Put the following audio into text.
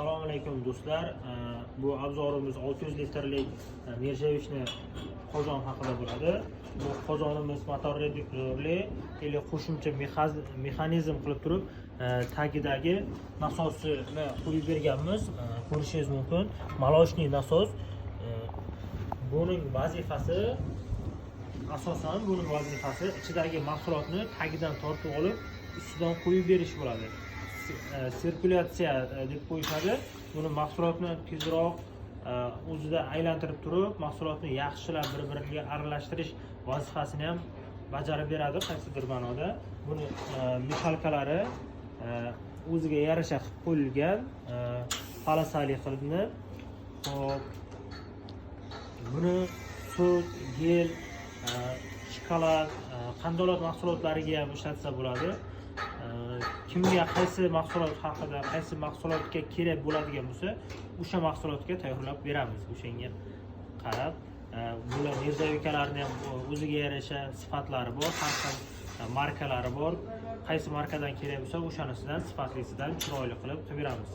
Assalomu alaykum, do'stlar. Bu обзор imiz 600 litrlik нержавеечный qozon haqida bo'ladi. Bu qozonimiz motor reduktorli или qo'shimcha mexanizm qilib turib, tagidagi nasosini qo'yib berganmiz. Ko'rishingiz mumkin. Молочный nasos. Buning vazifasi asosan, buning vazifasi ichidagi mahsulotni tagidan tortib olib, ustidan qo'yib berish bo'ladi. Sirkulyatsiya deb qo'yishadi. Buni mahsulotni tezroq o'zida aylantirib turib, mahsulotni yaxshilab bir biriga aralashtirish vazifasini ham bajarib beradi qaysidir ma'noda. Buni мешалка lari o'ziga yarasha qilib qo'yilgan, полоса li qilinib. Xo'p, buni sut, gel, shokolad, qandolat mahsulotlariga ham ishlatsa bo'ladi. Kimga qaysi mahsulot haqida, qaysi mahsulotga kerak bo'ladigan bo'lsa, o'sha mahsulotga tayyorlab beramiz o'shanga qarab. Bular нержавейка larni ham o'ziga yarasha sifatlari bor, har xil markalari bor. Qaysi markadan kerak bo'lsa, o'shanisidan sifatlisidan chiroyli qilib qilib beramiz.